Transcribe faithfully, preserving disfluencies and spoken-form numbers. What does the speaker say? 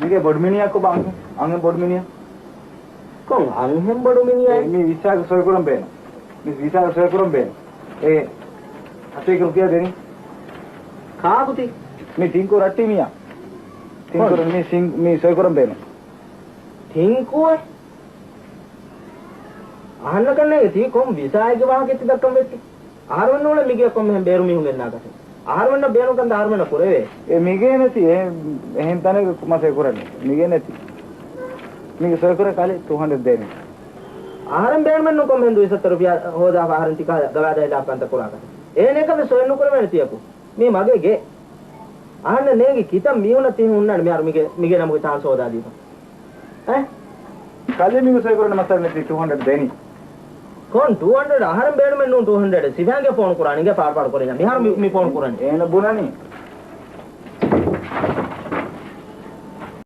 މީގެ ބޮޑު މިނިޔާ ކޮބާ؟ އަންހެން، އަންހެން ބޮޑު މިނިޔާ. ކޮން އަންހެން ބޮޑު މިނިޔާ؟ އެ، މި ވިސާގެ ސޮއި ކުރަން ބޭނުން. މި ވިސާގެ ސޮއި ކުރަން ބޭނުން. އެ، ހަތޭކަ ރުފިޔާ ދެނީ. ކާކުތި؟ މި ޓިންކު ރައްޓި މިޔާ. ޓިންކު ކޮން؟ ރަ-، މި ސިން-، މި ސޮއި ކުރަން ބޭނުން. ޓިންކުއެ؟ އަހަންނަކަށް ނޭނގެ ތީ ކޮން ވިސާއެއްގެ ވާހަކަ ތި ދައްކަން ވެއްޓި؟ އަހަރުމެން ނޫޅެ މިގޭ ކޮންމެހެން ބޭރު މީހުން ގެންނާކަށެއް. އަހަރުމެންނަށް ބޭނުން ކަންތައް އަހަރުމެންނަށް ކުރެވޭ. އެ މިގޭ ނެތި އެ އެހެން ތަނެއް މަ ސޮއި ކުރަނީ. މިގޭ ނެތި. މީގެ ސޮއި ކުރަން ކާލި ޓޫ ހަންޑްރެޑް ދޭނީ. އަހަރެން ބޭނުމެއް ނޫން ކޮންމެހެން ދުއިސައްތަ ރުފިޔާ ހޯދާފަ އަހަރެން ތިކާ ގަވާއިދާ ހިލާފް ކަންތައް ކުރާކަށެއް. އެހެން އެކަމެއް ސޮއި ނުކުރެވޭނެ ތިޔަކު. މީ މަގޭ ގެ. އަހަންނަށް ނޭނގި ކިތައް މީހުންނަށް ތިހެން ހުންނާނެ މިހާރު މިގެ، މިގޭ ނަމުގެ ޗާންސް ހޯދާދީފަ. އެ؟ ކަލޭ މީގެ ސޮއި ކުރަން މައްސަލަ ނެތި ޓޫ ހަންޑްރެޑް ދޭނީ. ކޮން ޓޫ ހަންޑްރެޑް؟ އަހަރެން ބޭނުމެއް ނޫން ޓޫ ހަންޑްރެޑް. ސިފައިންގެ ފޯނު ކުރާނީ ގެ ފާޑު ފާޑު ކުރިން. މިހާރު މި، މި ފޯނު ކުރަނީ. އޭނަ ބުނަނީ.